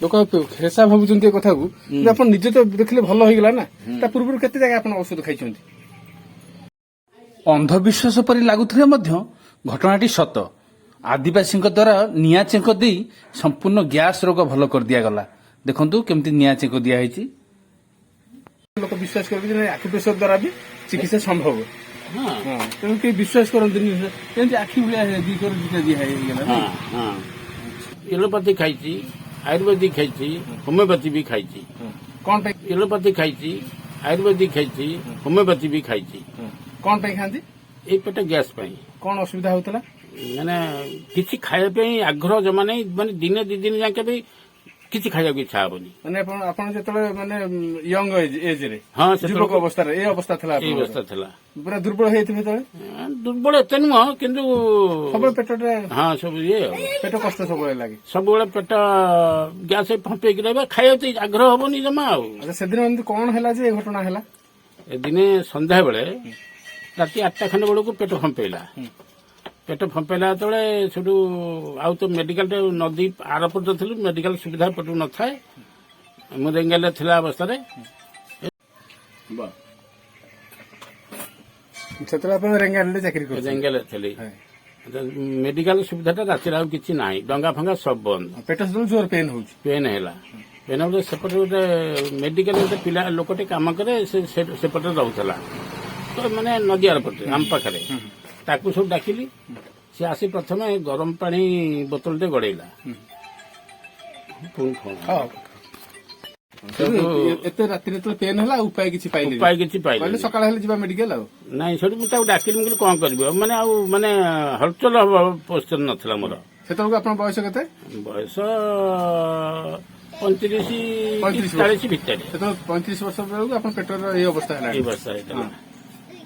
ଲୋକ ଖେସା ଭାବୁଛନ୍ତି ଏ କଥାକୁ, କିନ୍ତୁ ଆପଣ ନିଜେ ତ ଦେଖିଲେ ଭଲ ହେଇଗଲା ନା। ତା ପୂର୍ବରୁ କେତେ ଜାଗା ଆପଣ ଔଷଧ ଖାଇଛନ୍ତି? ଅନ୍ଧବିଶ୍ୱାସ ପରି ଲାଗୁଥିଲେ ମଧ୍ୟ ଘଟଣାଟି ସତ। ଆଦିବାସୀଙ୍କ ଦ୍ୱାରା ନିଆଁ ଚେଙ୍କ ଦେଇ ସମ୍ପୂର୍ଣ୍ଣ ଗ୍ୟାସ୍ ରୋଗ ଭଲ କରିଦିଆଗଲା। ଦେଖନ୍ତୁ କେମିତି ନିଆଁ ଚେଙ୍କ ଦିଆହେଇଛି। ଲୋକ ବିଶ୍ୱାସ କରିବେ ଯେ ଆକୁପ୍ରେସର ଦ୍ୱାରା ବି ଚିକିତ୍ସା ସମ୍ଭବ? ହଁ। ହଁ, ତେଣୁ କେହି ବିଶ୍ୱାସ କରନ୍ତିନି। ଏମିତି ଆଖି ଭଳିଆ ଦି କର ଦିଟା ଦିଆ ହେଇଗଲା। ହଁ, ଏଲୋପାଥି ଖାଇଛି, ଆୟୁର୍ବେଦିକ ଖାଇଛି, ହୋମିଓପାଥି ବି ଖାଇଛି। କଣ ପାଇଁ? ଏଲୋପାଥି ଖାଇଛି, ଆୟୁର୍ବେଦିକ ଖାଇଛି, ହୋମିଓପାଥି ବି ଖାଇଛି। କଣ ପାଇଁ ଖାଆନ୍ତି? ଏଇ ପେଟ ଗ୍ୟାସ୍ ପାଇଁ। କଣ ଅସୁବିଧା ହଉଥିଲା? ମାନେ କିଛି ଖାଇବା ପାଇଁ ଆଗ୍ରହ ଜମା ନାହିଁ। ମାନେ ଦିନେ 2 ଦିନ ଯାକେ ବି କିଛି ଖାଇବାକୁ ଇଚ୍ଛା ହବନି। ମାନେ ଆପଣ ଯେତେବେଳେ ମାନେ ୟଙ୍ଗ ଏଜ ରେ, ହଁ, ଯୁବକ ସେତେବେଳକୁ ଅବସ୍ଥାରେ ଏଇ ଅବସ୍ଥା ଥିଲା ଏଇ ଆପଣଙ୍କର? ଅବସ୍ଥା ଥିଲା। ପୁରା ଦୁର୍ବଳ ହେଇଯାଇଥିବେ ସେତେବେଳେ? ଦୁର୍ବଳ ଏତେ ନୁହଁ, କିନ୍ତୁ ସବୁବେଳେ ପେଟଟା ହଁ, ସବୁ ଇଏ ଆଉ। ପେଟ କଷ୍ଟ ସବୁବେଳେ ଲାଗେ? ସବୁବେଳେ ପେଟ ଗ୍ୟାସ୍ ହେଇ ଫମ୍ପେଇକି ରହିବ, ଖାଇବାକୁ ତ ଆଗ୍ରହ ହବନି ଜମା ଆଉ। ଆଚ୍ଛା, ସେଦିନ ଏମିତି କଣ ହେଲା ଯେ ଏ ଘଟଣା ହେଲା? ଏ ଦିନେ ସନ୍ଧ୍ୟାବେଳେ ରାତି 8ଟା ଖଣ୍ଡେ ବେଳକୁ ପେଟ ଫମ୍ପେଇଲା। ପେଟ ଫମ୍ପେଇଲା ଯେତେବେଳେ, ସେଠୁ ଆଉ ତ ମେଡିକାଲଟା ନଦୀ ଆରପଟେ ଥିଲୁ, ମେଡିକାଲ ସୁବିଧା ପଟୁ ନଥାଏ। ମୁଁ ରେଙ୍ଗାଲିରେ ଥିଲା ଅବସ୍ଥାରେ। ସେତେବେଳେ ଆପଣ ରେଙ୍ଗାଲିରେ ଚାକିରି କରୁଥିଲେ? ରେଙ୍ଗାଲିରେ ଥିଲି। ମେଡିକାଲ ସୁବିଧାଟା ରାତିରେ ଆଉ କିଛି ନାହିଁ, ଡଙ୍ଗା ଫଙ୍ଗା ସବୁ ବନ୍ଦ। ପେଟ ସେତେବେଳେ ଜୋର ପେନ୍ ହଉଛି? ପେନ୍ ହେଲା। ପେନ୍ ହେଲେ ସେପଟେ ଗୋଟେ ମେଡିକାଲ ଗୋଟେ ପିଲା ଲୋକଟେ କାମ କରେ, ସେ ସେପଟେ ରହୁଥିଲା ତ, ମାନେ ନଦୀ ଆରପଟେ ଆମ ପାଖରେ। ତାକୁ ସବୁ ଡାକିଲି। ସେ ଆସି ପ୍ରଥମେ ଗରମ ପାଣି ବୋତଲଟେ ଗଡେଇଲା। ପୁଣି ଫୋନ। ହଁ। ସେଠୁ ଏତେ ରାତିରେ ଯେତେବେଳେ ପେନ୍ ହେଲା, ଆଉ ଉପାୟ କିଛି ପାଇଲେ? ଉପାୟ କିଛି କହିଲେ ପାଇଲି ସକାଳ ହେଲେ ଯିବା ମେଡିକାଲ ଆଉ। ନାଇଁ, ସେଠୁ ମୁଁ ତାକୁ ଡାକିଲି। ମୁଁ କହିଲି, କଣ କରିବି ଆଉ? ମାନେ ଆଉ ମାନେ ହଲଚଲ ହବ ପୋଜିସନ ନଥିଲା ମୋର। ସେତେବେଳକୁ ଆପଣଙ୍କ ବୟସ କେତେ? ବୟସ 35। 35 ବର୍ଷ। 40 ଭିତରେ। ସେତେବେଳେ 35 ବର୍ଷ ବେଳକୁ ଆପଣ ପେଟର ଏଇ ଅବସ୍ଥା ହେଲା? ଏଇ ବର୍ଷ ହେଇଥିଲା।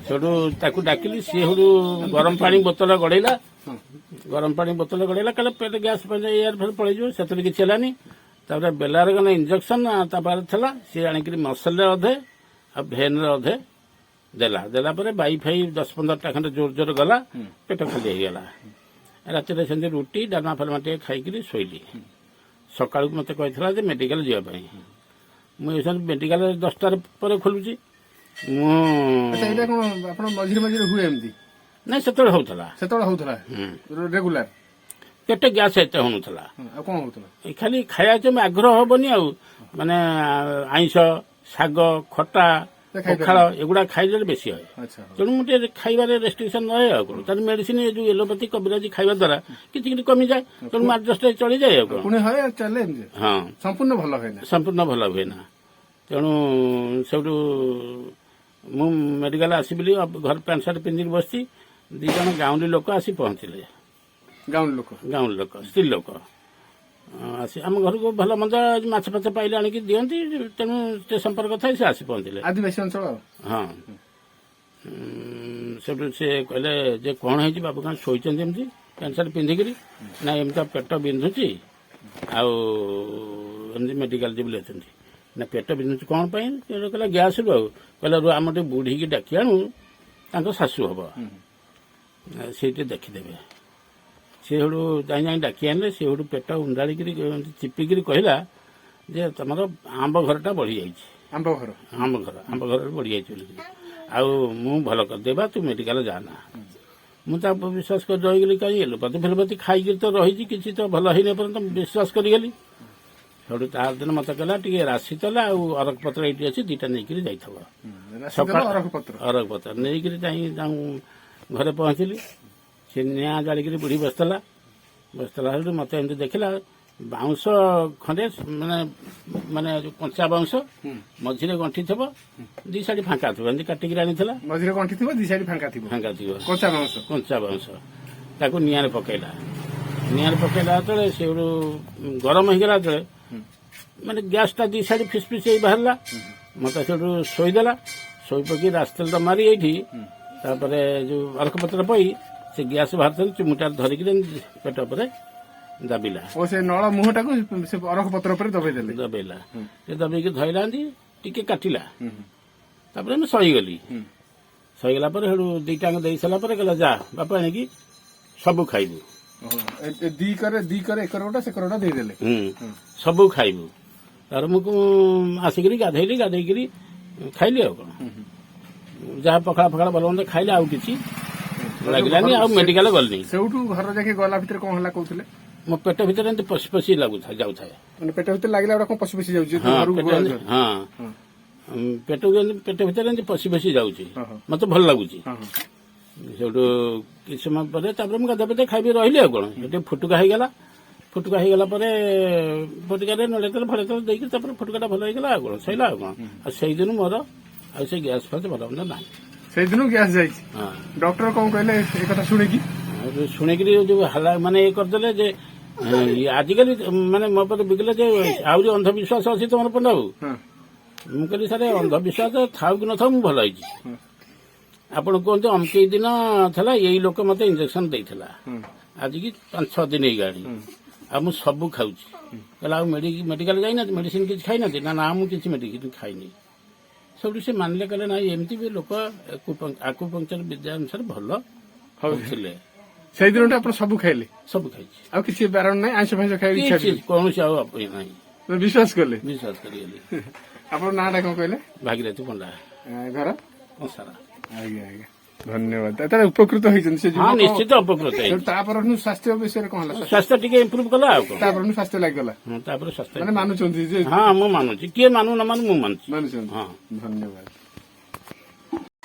ସେଠୁ ତାକୁ ଡାକିଲି। ସିଏ ସେଠୁ ଗରମ ପାଣି ବୋତଲ ଗଡେଇଲା। ଗରମ ପାଣି ବୋତଲ ଗଡେଇଲା, କହିଲେ ପେଟ ଗ୍ୟାସ୍ ଏୟାର ଫେର ପଳେଇଯିବ। ସେଥିରେ କିଛି ହେଲାନି। ତାପରେ ବେଲାରଗନ ଇଞ୍ଜେକ୍ସନ ତା ପାଖରେ ଥିଲା। ସିଏ ଆଣିକିରି ମସଲରେ ଅଧେ ଆଉ ଭେନରେ ଅଧେ ଦେଲା। ଦେଲା ପରେ ବାଇ ଫାଇ 10-15ଟା ଖଣ୍ଡେ ଜୋର ଜୋର ଗଲା, ପେଟ ଖାଲି ହେଇଗଲା। ରାତିରେ ସେମିତି ରୁଟି ଡାଲମା ଫାଲମା ଟିକେ ଖାଇକିରି ଶୋଇଲି। ସକାଳକୁ ମତେ କହିଥିଲା ଯେ ମେଡିକାଲ ଯିବା ପାଇଁ। ମୁଁ ଏ ମେଡିକାଲ 10ଟା ପରେ ଖୋଲୁଛି ମୁଁ। ଆଚ୍ଛା, ଏଇଟା କଣ ଆପଣ ମଝିରେ ମଝିରେ ହୁଏ ଏମିତି? ନାଇଁ, ସେତେବେଳେ ହଉଥିଲା। ସେତେବେଳେ ହଉଥିଲା? ହୁଁ। ରେଗୁଲାର? ପେଟ ଗ୍ୟାସ୍ ଏତେ ହଉନଥିଲା। ଆଉ କଣ ହଉଥିଲା? ଏ ଖାଲି ଖାଇବା ଜମା ଆଗ୍ରହ ହବନି ଆଉ। ମାନେ ଆଇଁଷ, ଶାଗ, ଖଟା, ଖାଇପାରିବେନି। ପଖାଳ ଏଗୁଡା ଖାଇଲେ ବେଶୀ ହୁଏ। ଆଚ୍ଛା ହଉ। ତେଣୁ ମୁଁ ଟିକେ ଖାଇବାରେ ରେଷ୍ଟ୍ରିକ୍ସନ ରହେ, ଆଉ କଣ। ତାର ମେଡିସିନ ଏ ଯୋଉ ଏଲୋପାଥି କବିରାଜି ଖାଇବା ଦ୍ୱାରା କିଛି କିଛି କମିଯାଏ। ତେଣୁ ମୁଁ ଆଡଜଷ୍ଟ ହେଇ ଚଳିଯାଏ, ଆଉ କଣ। ପୁଣି ହୁଏ ଆଉ ଚାଲେ ଏମିତି? ହଁ। ସମ୍ପୂର୍ଣ୍ଣ ଭଲ ହୁଏ ନା? ସମ୍ପୂର୍ଣ୍ଣ ଭଲ ହୁଏ ନା। ତେଣୁ ସେଇଠୁ ମୁଁ ମେଡିକାଲ ଆସିବି, ଘରେ ପ୍ୟାଣ୍ଟ ସାର୍ଟ ପିନ୍ଧିକି ବସିଛି, ଦି ଜଣ ଗାଉଁଲି ଲୋକ ଆସି ପହଞ୍ଚିଲେ। ଗାଉଁଲି ଲୋକ? ଗାଉଁଲି ଲୋକ, ସ୍ତ୍ରୀ ଲୋକ ଆସି ଆମ ଘରକୁ ଭଲ ମନ୍ଦ ମାଛ ଫାଛ ପାଇଲେ ଆଣିକି ଦିଅନ୍ତି। ତେଣୁ ସେ ସମ୍ପର୍କ ଥାଏ, ସେ ଆସି ପହଞ୍ଚିଲେ। ଆଦିବାସୀ ଅଞ୍ଚଳ ଆଉ। ହଁ। ସେଠୁ ସେ କହିଲେ ଯେ କଣ ହେଇଛି ବାବୁ, କଣ ଶୋଇଛନ୍ତି ଏମିତି ପ୍ୟାଣ୍ଟ ସାର୍ଟ ପିନ୍ଧିକିରି? ନା, ଏମିତି ପେଟ ବିନ୍ଧୁଛି ଆଉ ଏମିତି ମେଡିକାଲ ଯିବୁ ବୋଲି ଅଛନ୍ତି। ନା, ପେଟ ବିନ୍ଧୁଛି କଣ ପାଇଁ? ସେ କହିଲା ଗ୍ୟାସରୁ। ଆଉ କହିଲା, ରୁହ, ଆମର ଟିକେ ବୁଢୀକି ଡାକି ଆଣୁ, ତାଙ୍କ ଶାଶୁ ହବ, ସେଇଠି ଦେଖିଦେବେ। ସେ ସେଠୁ ଯାଇ ଯାଇ ଡାକି ଆଣିଲେ। ସେ ସେଠୁ ପେଟ ଉଣ୍ଡାଳିକିରି ଏମିତି ଚିପିକିରି କହିଲା ଯେ ତମର ଆମ୍ବ ଘରଟା ବଢିଯାଇଛି। ଆମ୍ବ ଘର? ଆମ୍ବ ଘର, ଆମ୍ବ ଘରରେ ବଢିଯାଇଛି ବୋଲିକିରି। ଆଉ ମୁଁ ଭଲ କରିଦେବା, ତୁ ମେଡିକାଲ ଯାନା। ମୁଁ ତା ଉପରେ ବିଶ୍ୱାସ କରି ରହିଗଲି। କାହିଁ ଏଲୋପାଥି ଫେଲୋପାଥି ଖାଇକିରି ତ ରହିଛି, କିଛି ତ ଭଲ ହେଇନି ପର୍ଯ୍ୟନ୍ତ, ମୁଁ ବିଶ୍ୱାସ କରିଗଲି। ସେଠୁ ତା ଦିନ ମତେ କହିଲା, ଟିକେ ରାଶି ତେଲ ଆଉ ଅରଖ ପତ୍ର ଏଇଠି ଅଛି, ଦିଟା ନେଇକିରି ଯାଇଥିବ। ରାଶି ତେଲ, ଅରଖ ପତ୍ର। ଅରଖ ପତ୍ର ନେଇକିରି ଯାଇ ତାଙ୍କୁ ଘରେ ପହଞ୍ଚିଲି। ସେ ନିଆଁ ଜାଳିକିରି ବୁଢୀ ବସିଥିଲା। ବସିଥିଲା, ସେଠୁ ମତେ ଏମିତି ଦେଖିଲା। ବାଉଁଶ ଖଣ୍ଡେ, ମାନେ ମାନେ ଯୋଉ କଞ୍ଚା ବାଉଁଶ, ମଝିରେ ଗଣ୍ଠି ଥିବ, ଦି ସାଇଡ ଫାଙ୍କା ଥିବ, ଏମିତି କାଟିକିରି ଆଣିଥିଲା। ମଝିରେ ଗଣ୍ଠି ଥିବ, ଦି ସାଇଡ ଫାଙ୍କା ଥିବ? ଫାଙ୍କା ଥିବ। କଞ୍ଚା ବାଉଁଶ? କଞ୍ଚା ବାଉଁଶ। ତାକୁ ନିଆଁରେ ପକେଇଲା। ନିଆଁରେ ପକେଇଲା ଯେତେବେଳେ, ସେଇଠୁ ଗରମ ହେଇଗଲା ଯେତେବେଳେ, ମାନେ ଗ୍ୟାସଟା ଦି ସାଇଡ ଫିସ୍ ଫିସ୍ ହେଇ ବାହାରିଲା। ମତେ ସେଠୁ ଶୋଇଦେଲା। ଶୋଇ ପକେଇ ରାସ୍ତାଟା ମାରି ଏଇଠି, ତାପରେ ଯୋଉ ଅରଖପତ୍ର ପଇ ସେ ଗ୍ୟାସ ବାହାରିଥିଲା, ଚିମୁଟା ଧରିକିରି ଏମିତି ପେଟ ଉପରେ ଦାବିଲା। ଓ, ସେ ନଳ ମୁହଁଟାକୁ ସେ ଅରଖ ପତ୍ର ଉପରେ ଦବେଇ ଦେଲେ? ଦବେଇଲା। ସେ ଦବେଇକି ଧଇଲାନ୍ତି, ଟିକେ କାଟିଲା। ତାପରେ ମୁଁ ସହିଗଲି। ସହିଗଲା ପରେ ସେଠୁ ଦିଟାଙ୍କ ଦେଇ ସାରିଲା ପରେ କହିଲା, ଯା ବାପା, ଆଣିକି ସବୁ ଖାଇବୁ। ଓହୋ, ଏ ଦି କରେ ଦି କରେ ଏକର ଗୋଟା ସେକର ଗୋଟା ଦେଇଦେଲେ। ହୁଁ, ସବୁ ଖାଇବୁ। ତାପରେ ମୁଁ ଆସିକିରି ଗାଧେଇଲି, ଗାଧେଇକିରି ଖାଇଲି। ଆଉ କଣ, ଯାହା ପଖାଳ ଫଖାଳ ଭଲ ମନ୍ଦ ଖାଇଲି, ଆଉ କିଛି ଲାଗିଲାନି, ଆଉ ମେଡିକାଲ ଗଲିନି। ସେଇଠୁ ଘର ଯାକେ ଗଲା ଭିତରେ କଣ ହେଲା କହୁଥିଲେ? ମୋ ପେଟ ଭିତରେ ଏମିତି ପଶି ପଶି ଲାଗୁଥାଏ, ଯାଉଥାଏ। ମାନେ ପେଟ ଭିତରେ ଲାଗିଲା ଗୁଡ଼ା କଣ ପଶି ପଶି ଯାଉଛି? ହଁ। ଘରକୁ ପେଟ ଘର ହଁ, ପେଟକୁ ଏମିତି ପେଟ ଭିତରେ ଏମିତି ପଶି ପଶି ଯାଉଛି। ହଁ। ମତେ ଭଲ ଲାଗୁଛି। ହଁ ହଁ ସେଇଠୁ କିଛି ସମୟ ପରେ ତାପରେ ମୁଁ ଗାଧୁଆ ପାଧୁଆ ଖାଇବି ରହିଲି। ଆଉ କଣ, ସେଠି ଫୁଟୁକା ହେଇଗଲା। ଫୁଟୁକା ହେଇଗଲା ପରେ ଫୁଟୁକାରେ ନଡ଼ିଆ ତେଲ ଫଡ଼ିଆ ତେଲ ଦେଇକି ତାପରେ ଫୁଟୁକାଟା ଭଲ ହେଇଗଲା। ଆଉ କଣ, ସଇଲା। ଆଉ କଣ, ଆଉ ସେଇଦିନ ମୋର ଆଉ ସେ ଗ୍ୟାସ୍ ଫ୍ୟାସ୍ ଭଲ ମନ୍ଦ ନାହିଁ। ସେଇଦିନୁ ଗ୍ୟାସ୍ ଯାଇଛି? ହଁ। ଡକ୍ଟର କଣ କହିଲେ ଏ କଥା ଶୁଣିକି? ଆଉ ଯୋଉ ଶୁଣିକିରି ଯୋଉ ହାଲା ମାନେ ଇଏ କରିଦେଲେ ଯେ ଆଜିକାଲି ମାନେ ମୋ ଉପରେ ବିକିଲେ ଯେ ଆହୁରି ଅନ୍ଧବିଶ୍ୱାସ ଅଛି ତମର ପଣ୍ଡାବୁ। ମୁଁ କହିଲି, ସାର୍, ଅନ୍ଧବିଶ୍ୱାସ ଥାଉ କି ନଥାଉ, ମୁଁ ଭଲ ହେଇଛି। ଆପଣ କୁହନ୍ତୁ, ଅମକେଇ ଦିନ ଥିଲା, ଏଇ ଲୋକ ମତେ ଇଞ୍ଜେକ୍ସନ ଦେଇଥିଲା, ଆଜିକି 5-6 ଦିନ ହେଇଗଲାଣି, ଆଉ ମୁଁ ସବୁ ଖାଉଛି। କହିଲା, ଆଉ ମେଡିକାଲ ଯାଇନାହାନ୍ତି? ମେଡିସିନ କିଛି ଖାଇନାହାନ୍ତି? ନା ନା, ମୁଁ କିଛି ମେଡିସିନ ଖାଇନି। ସେଇଠୁ ସେ ମାନିଲେ, କହିଲେ ନାଇଁ, ଏମିତି ବି ଲୋକ ଆକୁପଙ୍କଚର ବିଦ୍ୟା ଅନୁସାରେ ଭଲ ହଉଥିଲେ। ସେଇ ଦିନଟା ଆପଣ ସବୁ ଖାଇଲେ? ସବୁ ଖାଇଛି। ଆଉ କିଛି ବାରଣ ନାହିଁ? ଆଇଁଷ ଫାଇଁଷ ଖାଇବାକୁ ଇଚ୍ଛା କିଛି କୌଣସି ଆଉ ଇଏ ନାହିଁ। ବି ବିଶ୍ୱାସ କଲେ? ବିଶ୍ୱାସ କରିଗଲି। ଆପଣଙ୍କ ନାଁଟା କଣ କହିଲେ? ଭାଗୀରଥି ପଣ୍ଡା। ଘର? କଂସାରା। ଆଜ୍ଞା ଆଜ୍ଞା, ଧନ୍ୟବାଦ। ତାହେଲେ ଉପକୃତ ହେଇଛନ୍ତି ସେ ହଁ। ଯୁବକ? ନିଶ୍ଚିତ ଉପକୃତ ହେଇଛି। ତା ପରଠୁ ସ୍ୱାସ୍ଥ୍ୟ ବିଷୟରେ କଣ ହେଲା? ସ୍ୱାସ୍ଥ୍ୟ ଟିକେ ଇମ୍ପ୍ରୁଭ କଲା, ଆଉ କଣ। ତା ପରଠୁ ସ୍ୱାସ୍ଥ୍ୟ ଲାଗିଗଲା? ହଁ, ତାପରେ ସ୍ୱାସ୍ଥ୍ୟ। ମାନେ ମାନୁଛନ୍ତି ଯେ? ହଁ, ମୁଁ ମାନୁଛି। କିଏ ମାନୁ ନ ମାନୁ, ମୁଁ ମାନୁଛି। ମାନୁଛନ୍ତି? ହଁ। ଧନ୍ୟବାଦ।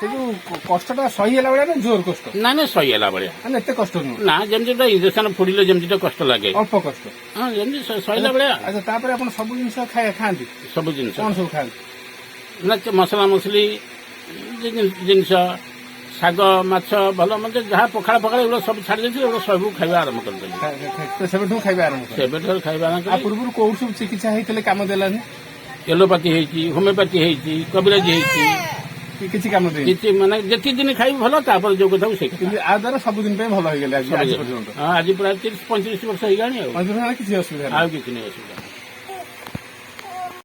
ସେ ଯୋଉ କଷ୍ଟଟା ସହି ହେଲା ଭଳିଆ ନା ଜୋର କଷ୍ଟ? ନା ନା, ସହି ହେଲା ଭଳିଆ। ମାନେ ଏତେ କଷ୍ଟ ନୁହଁ? ନା, ଯେମିତି ଗୋଟେ ଇଞ୍ଜେକ୍ସନ ଫୋଡିଲେ ଯେମିତି ଟିକେ କଷ୍ଟ ଲାଗେ। ଅଳ୍ପ କଷ୍ଟ। ହଁ, ଯେମିତି ସହିଲା ଭଳିଆ। ଆଚ୍ଛା, ତାପରେ ଆପଣ ସବୁ ଜିନିଷ ଖାଆନ୍ତି? ସବୁ ଜିନିଷ। କଣ ସବୁ ଖାଆନ୍ତି? ନା, ମସଲା ମସଲି ଜିନିଷ, ଶାଗ, ମାଛ, ଭଲ ମନ୍ଦ, ଯାହା ପଖାଳ ଫଖାଳ ଏଗୁଡ଼ା ସବୁ ଛାଡ଼ି ଦେଇଥିଲି। ଏଗୁଡ଼ା ସବୁ ଖାଇବା ଆରମ୍ଭ କରିଦେଲି। ସେବେଠୁ ଖାଇବା ଆରମ୍ଭ କଲେ? ସେବେଠାରୁ ଖାଇବା ଆରମ୍ଭ ଆ କଲି। ପୂର୍ବରୁ କୋଉଠୁ ସବୁ ଚିକିତ୍ସା ହେଇଥିଲେ, କାମ ଦେଲାନି? ଏଲୋପାଥି ହେଇଛି, ହୋମିଓପାଥି ହେଇଛି, କବିରାଜି ହେଇଛି। କିଛି କାମ ଦେଇନି? କିଛି ମାନେ ଯେତିକି ଦିନ ଖାଇବୁ ଭଲ, ତାପରେ ଯୋଉ କଥାକୁ ସେଇ କଥା। କିନ୍ତୁ ଆ ଦ୍ୱାରା ସବୁଦିନ ପାଇଁ ଭଲ ହେଇଗଲେ ଆଜି ଆଜି ପର୍ଯ୍ୟନ୍ତ? ହଁ, ଆଜି ପ୍ରାୟ 30-35 ବର୍ଷ ହେଇଗଲାଣି ଆଉ। 35 ବର୍ଷ, କିଛି ଅସୁବିଧା ନାହିଁ? ଆଉ କିଛି ନାହିଁ ଅସୁବିଧା।